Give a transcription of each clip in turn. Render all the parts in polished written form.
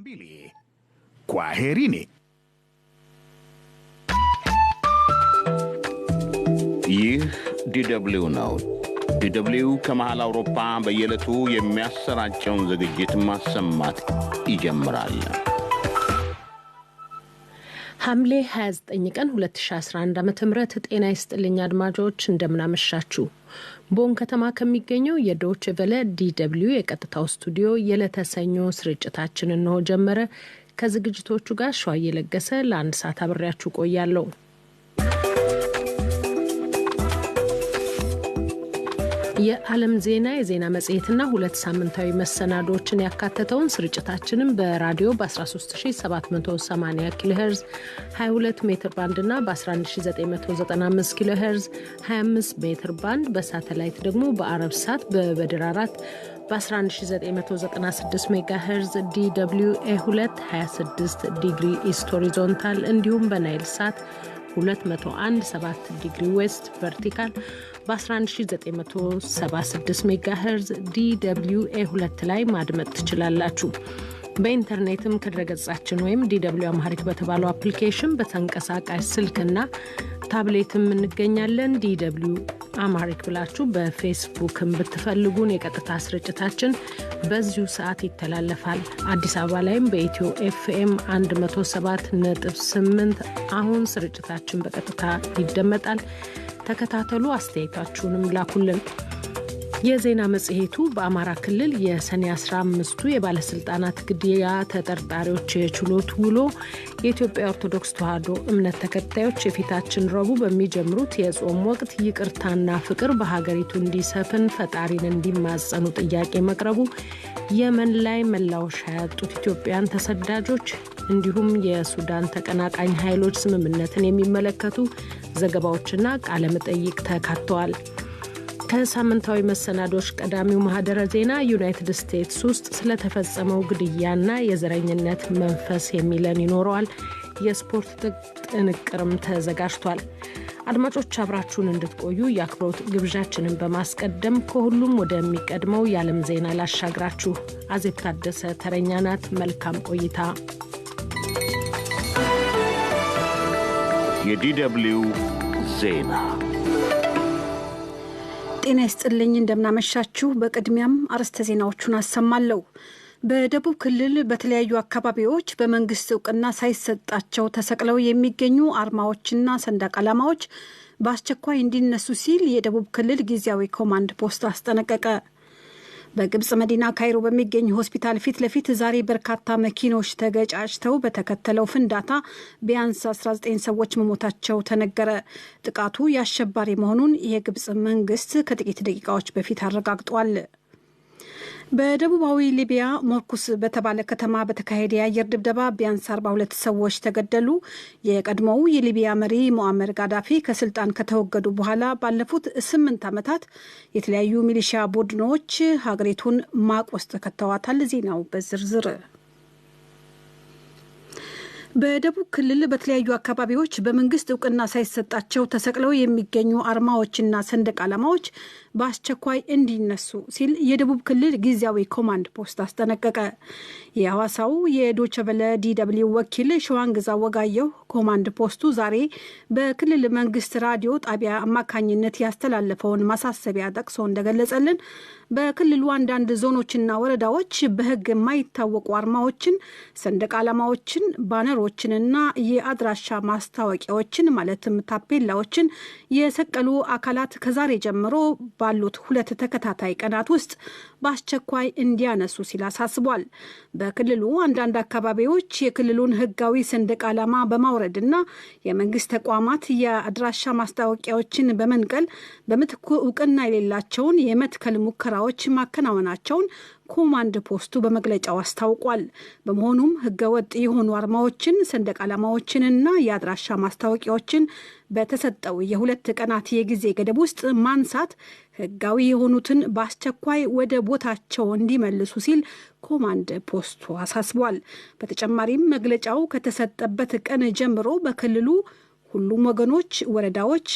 Mbili. Kwaherini. ይህ ዲደብሊው ነው። ዲደብሊው ከመሃል አውሮፓ በየዕለቱ የሚያሰራጨውን ዝግጅት ማሰማት ይጀምራል። ሐምሌ 29 ቀን 2011 ዓ ም ጤና ይስጥልኝ አድማጮች፣ እንደምናመሻችሁ። ቦን ከተማ ከሚገኘው የዶች ቨለ ዲደብሊው የቀጥታው ስቱዲዮ የዕለተ ሰኞ ስርጭታችን እነሆ ጀመረ። ከዝግጅቶቹ ጋር ሸዋዬ ለገሰ ለአንድ ሰዓት አብሬያችሁ ቆያለሁ። የዓለም ዜና፣ የዜና መጽሔትና ሁለት ሳምንታዊ መሰናዶዎችን ያካተተውን ስርጭታችንን በራዲዮ በ13780 ኪሎ ሄርዝ 22 ሜትር ባንድ እና በ11995 ኪሎ ሄርዝ 25 ሜትር ባንድ፣ በሳተላይት ደግሞ በአረብ ሳት በበድር 4 በ11996 ሜጋ ሄርዝ DW A2 26 ዲግሪ east horizontal እንዲሁም በናይል ሳት 201.7 ዲግሪ west vertical በ11976 ሜጋ ሄርዝ DW A2 ላይ ማድመጥ ትችላላችሁ። በኢንተርኔትም ከድረገጻችን ወይም DW Amharic በተባለው አፕሊኬሽን በተንቀሳቃሽ ስልክና ታብሌትም እንገኛለን። DW Amharic ብላችሁ በፌስቡክም ብትፈልጉን የቀጥታ ስርጭታችን በዚሁ ሰዓት ይተላለፋል። አዲስ አበባ ላይም በኢትዮ ኤፍኤም 107.8 አሁን ስርጭታችን በቀጥታ ይደመጣል። ተከታተሉ፣ አስተያየታችሁንም ላኩልን። የዜና መጽሔቱ በአማራ ክልል የሰኔ 15ቱ የባለስልጣናት ግድያ ተጠርጣሪዎች የችሎት ውሎ፣ የኢትዮጵያ ኦርቶዶክስ ተዋሕዶ እምነት ተከታዮች የፊታችን ረቡዕ በሚጀምሩት የጾም ወቅት ይቅርታና ፍቅር በሀገሪቱ እንዲሰፍን ፈጣሪን እንዲማጸኑ ጥያቄ መቅረቡ፣ የመን ላይ መላወሻ ያጡት ኢትዮጵያን ተሰዳጆች እንዲሁም የሱዳን ተቀናቃኝ ኃይሎች ስምምነትን የሚመለከቱ ዘገባዎችና ቃለመጠይቅ ተካተዋል። ከሳምንታዊ መሰናዶች ቀዳሚው ማህደረ ዜና ዩናይትድ ስቴትስ ውስጥ ስለተፈጸመው ግድያና የዘረኝነት መንፈስ የሚለን ይኖረዋል። የስፖርት ጥንቅርም ተዘጋጅቷል። አድማጮች፣ አብራችሁን እንድትቆዩ የአክብሮት ግብዣችንን በማስቀደም ከሁሉም ወደሚቀድመው የዓለም ዜና ላሻግራችሁ። አዜብ ታደሰ ተረኛ ናት። መልካም ቆይታ። የ DW ዜና። ጤና ይስጥልኝ፣ እንደምናመሻችሁ። በቅድሚያም አርዕስተ ዜናዎቹን አሰማለሁ። በደቡብ ክልል በተለያዩ አካባቢዎች በመንግስት እውቅና ሳይሰጣቸው ተሰቅለው የሚገኙ አርማዎችና ሰንደቅ ዓላማዎች በአስቸኳይ እንዲነሱ ሲል የደቡብ ክልል ጊዜያዊ ኮማንድ ፖስት አስጠነቀቀ። በግብጽ መዲና ካይሮ በሚገኝ ሆስፒታል ፊት ለፊት ዛሬ በርካታ መኪኖች ተገጫጭተው በተከተለው ፍንዳታ ቢያንስ 19 ሰዎች መሞታቸው ተነገረ። ጥቃቱ የአሸባሪ መሆኑን የግብጽ መንግስት ከጥቂት ደቂቃዎች በፊት አረጋግጧል። በደቡባዊ ሊቢያ ሞርኩስ በተባለ ከተማ በተካሄደ የአየር ድብደባ ቢያንስ 42 ሰዎች ተገደሉ። የቀድሞው የሊቢያ መሪ ሞአመር ጋዳፊ ከስልጣን ከተወገዱ በኋላ ባለፉት 8 ዓመታት የተለያዩ ሚሊሺያ ቡድኖች ሀገሪቱን ማቅ ውስጥ ከተዋታል። ዜናው በዝርዝር። በደቡብ ክልል በተለያዩ አካባቢዎች በመንግስት እውቅና ሳይሰጣቸው ተሰቅለው የሚገኙ አርማዎችና ሰንደቅ ዓላማዎች በአስቸኳይ እንዲነሱ ሲል የደቡብ ክልል ጊዜያዊ ኮማንድ ፖስት አስጠነቀቀ። የሐዋሳው የዶቸቨለ DW ወኪል ሸዋንግዛ ወጋየሁ ኮማንድ ፖስቱ ዛሬ በክልል መንግስት ራዲዮ ጣቢያ አማካኝነት ያስተላለፈውን ማሳሰቢያ ጠቅሶ እንደገለጸልን በክልሉ አንዳንድ ዞኖችና ወረዳዎች በሕግ የማይታወቁ አርማዎችን፣ ሰንደቅ ዓላማዎችን፣ ባነሮችንና የአድራሻ ማስታወቂያዎችን ማለትም ታፔላዎችን የሰቀሉ አካላት ከዛሬ ጀምሮ ባሉት 2 ተከታታይ ቀናት ውስጥ በአስቸኳይ እንዲያነሱ ሲል አሳስቧል። በክልሉ አንዳንድ አካባቢዎች የክልሉን ሕጋዊ ሰንደቅ ዓላማ በማውረድና የመንግስት ተቋማት የአድራሻ ማስታወቂያዎችን በመንቀል በምትኩ እውቅና የሌላቸውን የመትከል ሙከራዎች ማከናወናቸውን ኮማንድ ፖስቱ በመግለጫው አስታውቋል። በመሆኑም ህገወጥ የሆኑ አርማዎችን፣ ሰንደቅ ዓላማዎችንና የአድራሻ ማስታወቂያዎችን በተሰጠው የ2 ቀናት የጊዜ ገደብ ውስጥ ማንሳት፣ ህጋዊ የሆኑትን በአስቸኳይ ወደ ቦታቸው እንዲመልሱ ሲል ኮማንድ ፖስቱ አሳስቧል። በተጨማሪም መግለጫው ከተሰጠበት ቀን ጀምሮ በክልሉ ሁሉም ወገኖች ወረዳዎች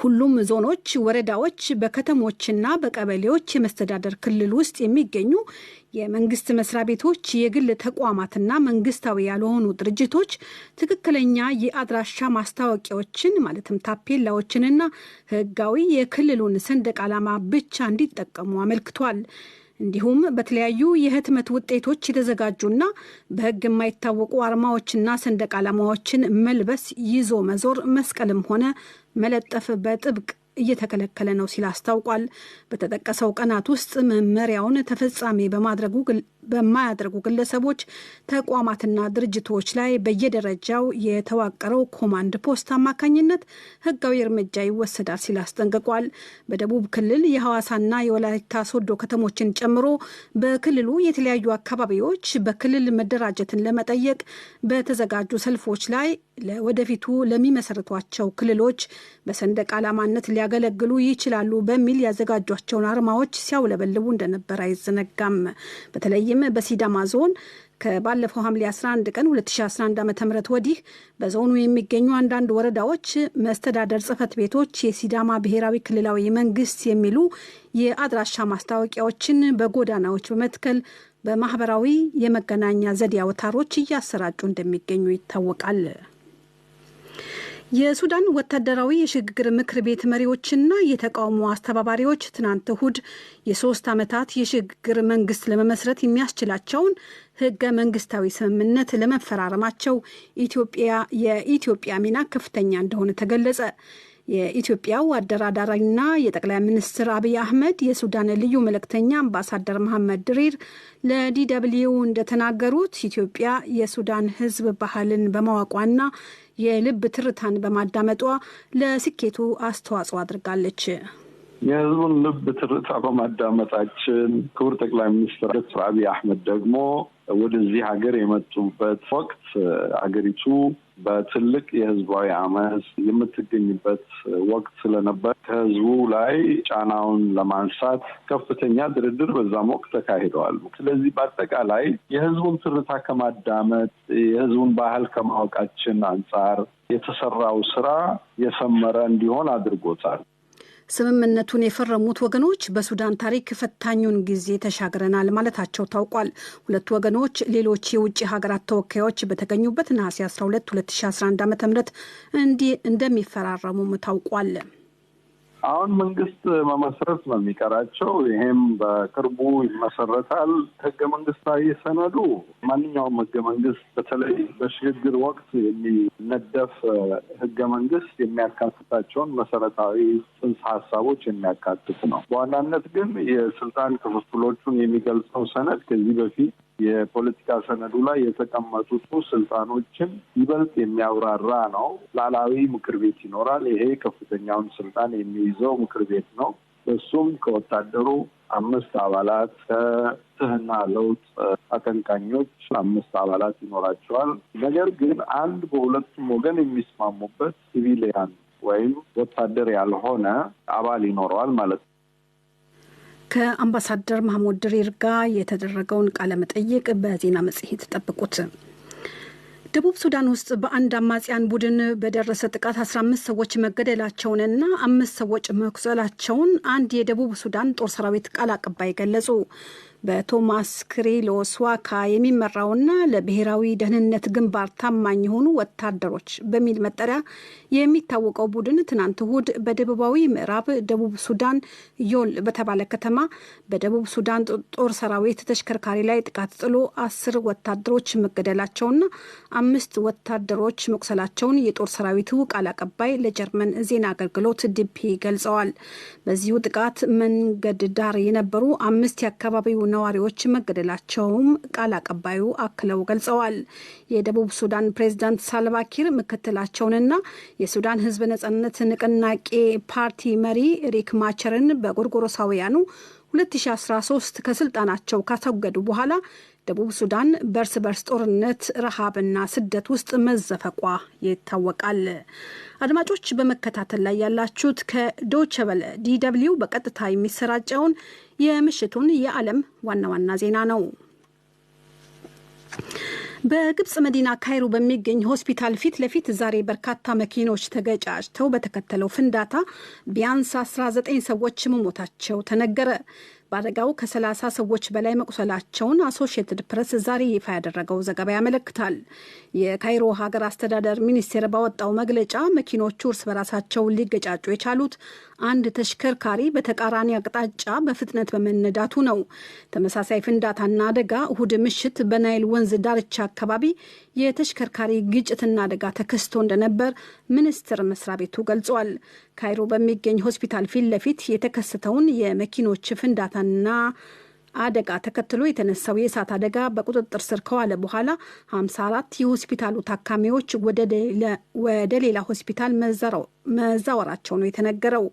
ሁሉም ዞኖች፣ ወረዳዎች፣ በከተሞችና በቀበሌዎች የመስተዳደር ክልል ውስጥ የሚገኙ የመንግስት መስሪያ ቤቶች፣ የግል ተቋማትና መንግስታዊ ያልሆኑ ድርጅቶች ትክክለኛ የአድራሻ ማስታወቂያዎችን ማለትም ታፔላዎችንና ህጋዊ የክልሉን ሰንደቅ ዓላማ ብቻ እንዲጠቀሙ አመልክቷል። እንዲሁም በተለያዩ የህትመት ውጤቶች የተዘጋጁና በህግ የማይታወቁ አርማዎችና ሰንደቅ ዓላማዎችን መልበስ፣ ይዞ መዞር፣ መስቀልም ሆነ መለጠፍ በጥብቅ እየተከለከለ ነው ሲል አስታውቋል። በተጠቀሰው ቀናት ውስጥ መመሪያውን ተፈጻሚ በማያደርጉ ግለሰቦች፣ ተቋማትና ድርጅቶች ላይ በየደረጃው የተዋቀረው ኮማንድ ፖስት አማካኝነት ህጋዊ እርምጃ ይወሰዳል ሲል አስጠንቅቋል። በደቡብ ክልል የሐዋሳና የወላይታ ሶዶ ከተሞችን ጨምሮ በክልሉ የተለያዩ አካባቢዎች በክልል መደራጀትን ለመጠየቅ በተዘጋጁ ሰልፎች ላይ ለወደፊቱ ለሚመሰርቷቸው ክልሎች በሰንደቅ ዓላማነት ሊያገለግሉ ይችላሉ በሚል ያዘጋጇቸውን አርማዎች ሲያውለበልቡ እንደነበር አይዘነጋም። በተለይም በሲዳማ ዞን ከባለፈው ሐምሌ 11 ቀን 2011 ዓ.ም ወዲህ በዞኑ የሚገኙ አንዳንድ ወረዳዎች መስተዳደር ጽሕፈት ቤቶች የሲዳማ ብሔራዊ ክልላዊ መንግስት የሚሉ የአድራሻ ማስታወቂያዎችን በጎዳናዎች በመትከል በማህበራዊ የመገናኛ ዘዴ አውታሮች እያሰራጩ እንደሚገኙ ይታወቃል። የሱዳን ወታደራዊ የሽግግር ምክር ቤት መሪዎችና የተቃውሞ አስተባባሪዎች ትናንት እሁድ የ3 ዓመታት የሽግግር መንግስት ለመመስረት የሚያስችላቸውን ህገ መንግስታዊ ስምምነት ለመፈራረማቸው የኢትዮጵያ ሚና ከፍተኛ እንደሆነ ተገለጸ። የኢትዮጵያው አደራዳሪና የጠቅላይ ሚኒስትር አብይ አህመድ የሱዳን ልዩ መልእክተኛ አምባሳደር መሐመድ ድሪር ለዲደብሊው እንደተናገሩት ኢትዮጵያ የሱዳን ህዝብ ባህልን በማወቋና የልብ ትርታን በማዳመጧ ለስኬቱ አስተዋጽኦ አድርጋለች። የህዝቡን ልብ ትርታ በማዳመጣችን ክቡር ጠቅላይ ሚኒስትር ዶክተር አብይ አህመድ ደግሞ ወደዚህ ሀገር የመጡበት ወቅት አገሪቱ በትልቅ የህዝባዊ አመፅ የምትገኝበት ወቅት ስለነበር ከህዝቡ ላይ ጫናውን ለማንሳት ከፍተኛ ድርድር በዛም ወቅት ተካሂደዋል። ስለዚህ በአጠቃላይ የህዝቡን ትርታ ከማዳመጥ፣ የህዝቡን ባህል ከማወቃችን አንጻር የተሰራው ስራ የሰመረ እንዲሆን አድርጎታል። ስምምነቱን የፈረሙት ወገኖች በሱዳን ታሪክ ፈታኙን ጊዜ ተሻግረናል ማለታቸው ታውቋል። ሁለቱ ወገኖች ሌሎች የውጭ ሀገራት ተወካዮች በተገኙበት ነሐሴ 12 2011 ዓ.ም እንደሚፈራረሙም ታውቋል። አሁን መንግስት መመስረት ነው የሚቀራቸው። ይሄም በቅርቡ ይመሰረታል። ህገ መንግስታዊ ሰነዱ ማንኛውም ህገ መንግስት በተለይ በሽግግር ወቅት የሚነደፍ ህገ መንግስት የሚያካትታቸውን መሰረታዊ ጽንሰ ሀሳቦች የሚያካትት ነው። በዋናነት ግን የስልጣን ክፍፍሎቹን የሚገልጸው ሰነድ ከዚህ በፊት የፖለቲካ ሰነዱ ላይ የተቀመጡት ስልጣኖችን ይበልጥ የሚያብራራ ነው። ላላዊ ምክር ቤት ይኖራል። ይሄ ከፍተኛውን ስልጣን የሚይዘው ምክር ቤት ነው። እሱም ከወታደሩ 5 አባላት፣ ከፍትህና ለውጥ አቀንቃኞች 5 አባላት ይኖራቸዋል። ነገር ግን አንድ በሁለቱም ወገን የሚስማሙበት ሲቪሊያን ወይም ወታደር ያልሆነ አባል ይኖረዋል ማለት ነው። ከአምባሳደር መሐመድ ድሪር ጋር የተደረገውን ቃለ መጠይቅ በዜና መጽሔት ጠብቁት። ደቡብ ሱዳን ውስጥ በአንድ አማጽያን ቡድን በደረሰ ጥቃት 15 ሰዎች መገደላቸውንና 5 ሰዎች መቁሰላቸውን አንድ የደቡብ ሱዳን ጦር ሰራዊት ቃል አቀባይ ገለጹ። በቶማስ ክሪሎ ስዋካ የሚመራውና ለብሔራዊ ደህንነት ግንባር ታማኝ የሆኑ ወታደሮች በሚል መጠሪያ የሚታወቀው ቡድን ትናንት እሁድ በደቡባዊ ምዕራብ ደቡብ ሱዳን ዮል በተባለ ከተማ በደቡብ ሱዳን ጦር ሰራዊት ተሽከርካሪ ላይ ጥቃት ጥሎ 10 ወታደሮች መገደላቸውና 5 ወታደሮች መቁሰላቸውን የጦር ሰራዊቱ ቃል አቀባይ ለጀርመን ዜና አገልግሎት ዲፒ ገልጸዋል። በዚሁ ጥቃት መንገድ ዳር የነበሩ 5 የአካባቢው ነዋሪዎች መገደላቸውም ቃል አቀባዩ አክለው ገልጸዋል። የደቡብ ሱዳን ፕሬዝዳንት ሳልቫኪር ምክትላቸውንና የሱዳን ሕዝብ ነጻነት ንቅናቄ ፓርቲ መሪ ሪክ ማቸርን በጎርጎሮሳውያኑ 2013 ከስልጣናቸው ካስወገዱ በኋላ ደቡብ ሱዳን በርስ በርስ ጦርነት፣ ረሃብና ስደት ውስጥ መዘፈቋ ይታወቃል። አድማጮች በመከታተል ላይ ያላችሁት ከዶይቼ ቬለ DW በቀጥታ የሚሰራጨውን የምሽቱን የዓለም ዋና ዋና ዜና ነው። በግብጽ መዲና ካይሮ በሚገኝ ሆስፒታል ፊት ለፊት ዛሬ በርካታ መኪኖች ተገጫጭተው በተከተለው ፍንዳታ ቢያንስ 19 ሰዎች መሞታቸው ተነገረ። በአደጋው ከ30 ሰዎች በላይ መቁሰላቸውን አሶሺየትድ ፕሬስ ዛሬ ይፋ ያደረገው ዘገባ ያመለክታል። የካይሮ ሀገር አስተዳደር ሚኒስቴር ባወጣው መግለጫ መኪኖቹ እርስ በራሳቸው ሊገጫጩ የቻሉት አንድ ተሽከርካሪ በተቃራኒ አቅጣጫ በፍጥነት በመነዳቱ ነው። ተመሳሳይ ፍንዳታና አደጋ እሁድ ምሽት በናይል ወንዝ ዳርቻ አካባቢ የተሽከርካሪ ግጭትና አደጋ ተከስቶ እንደነበር ሚኒስቴር መስሪያ ቤቱ ገልጿል። ካይሮ በሚገኝ ሆስፒታል ፊት ለፊት የተከሰተውን የመኪኖች ፍንዳታና አደጋ ተከትሎ የተነሳው የእሳት አደጋ በቁጥጥር ስር ከዋለ በኋላ 54 የሆስፒታሉ ታካሚዎች ወደ ሌላ ሆስፒታል መዛወራቸው ነው የተነገረው።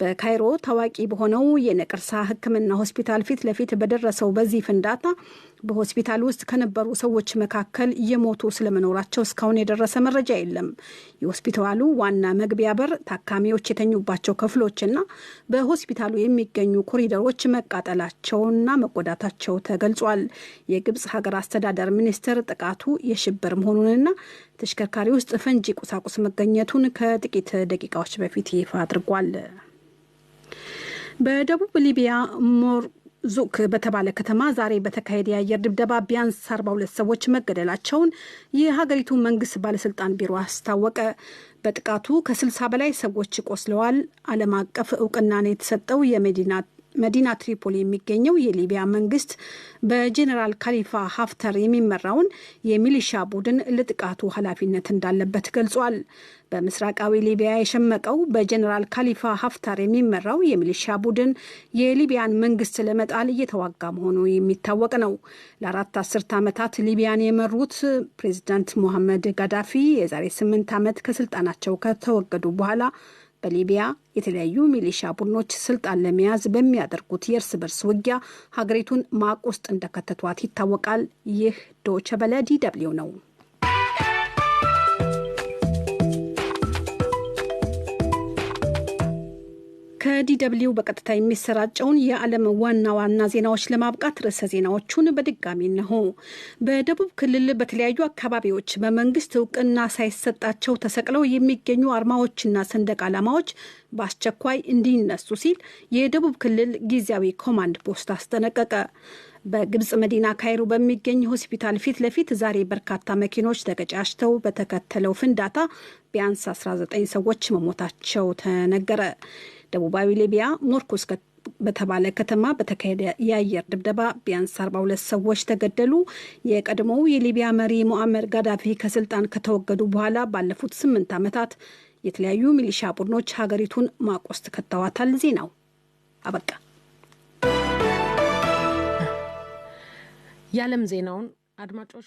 በካይሮ ታዋቂ በሆነው የነቀርሳ ሕክምና ሆስፒታል ፊት ለፊት በደረሰው በዚህ ፍንዳታ በሆስፒታል ውስጥ ከነበሩ ሰዎች መካከል የሞቱ ስለመኖራቸው እስካሁን የደረሰ መረጃ የለም። የሆስፒታሉ ዋና መግቢያ በር፣ ታካሚዎች የተኙባቸው ክፍሎችና በሆስፒታሉ የሚገኙ ኮሪደሮች መቃጠላቸውና መጎዳታቸው ተገልጿል። የግብፅ ሀገር አስተዳደር ሚኒስቴር ጥቃቱ የሽብር መሆኑንና ተሽከርካሪ ውስጥ ፈንጂ ቁሳቁስ መገኘቱን ከጥቂት ደቂቃዎች በፊት ይፋ አድርጓል። በደቡብ ሊቢያ ሞርዙክ በተባለ ከተማ ዛሬ በተካሄደ የአየር ድብደባ ቢያንስ 42 ሰዎች መገደላቸውን የሀገሪቱ መንግስት ባለስልጣን ቢሮ አስታወቀ። በጥቃቱ ከ60 በላይ ሰዎች ቆስለዋል። ዓለም አቀፍ እውቅናን የተሰጠው የመዲና መዲና ትሪፖሊ የሚገኘው የሊቢያ መንግስት በጄኔራል ካሊፋ ሀፍተር የሚመራውን የሚሊሻ ቡድን ለጥቃቱ ኃላፊነት እንዳለበት ገልጿል። በምስራቃዊ ሊቢያ የሸመቀው በጄኔራል ካሊፋ ሀፍታር የሚመራው የሚሊሻ ቡድን የሊቢያን መንግስት ለመጣል እየተዋጋ መሆኑ የሚታወቅ ነው። ለ4 አስርት ዓመታት ሊቢያን የመሩት ፕሬዚዳንት ሙሐመድ ጋዳፊ የዛሬ 8 ዓመት ከስልጣናቸው ከተወገዱ በኋላ በሊቢያ የተለያዩ ሚሊሻ ቡድኖች ስልጣን ለመያዝ በሚያደርጉት የእርስ በርስ ውጊያ ሀገሪቱን ማቅ ውስጥ እንደከተቷት ይታወቃል። ይህ ዶቸ ቬለ DW ነው። ከ DW በቀጥታ የሚሰራጨውን የዓለም ዋና ዋና ዜናዎች ለማብቃት ርዕሰ ዜናዎቹን በድጋሚ እነሆ። በደቡብ ክልል በተለያዩ አካባቢዎች በመንግስት እውቅና ሳይሰጣቸው ተሰቅለው የሚገኙ አርማዎችና ሰንደቅ ዓላማዎች በአስቸኳይ እንዲነሱ ሲል የደቡብ ክልል ጊዜያዊ ኮማንድ ፖስት አስጠነቀቀ። በግብፅ መዲና ካይሮ በሚገኝ ሆስፒታል ፊት ለፊት ዛሬ በርካታ መኪኖች ተገጫጭተው በተከተለው ፍንዳታ ቢያንስ 19 ሰዎች መሞታቸው ተነገረ። ደቡባዊ ሊቢያ ሞርኩስ በተባለ ከተማ በተካሄደ የአየር ድብደባ ቢያንስ 42 ሰዎች ተገደሉ። የቀድሞው የሊቢያ መሪ ሙአመር ጋዳፊ ከስልጣን ከተወገዱ በኋላ ባለፉት 8 ዓመታት የተለያዩ ሚሊሻ ቡድኖች ሀገሪቱን ማቅ ውስጥ ከተዋታል። ዜናው አበቃ። የዓለም ዜናውን አድማጮች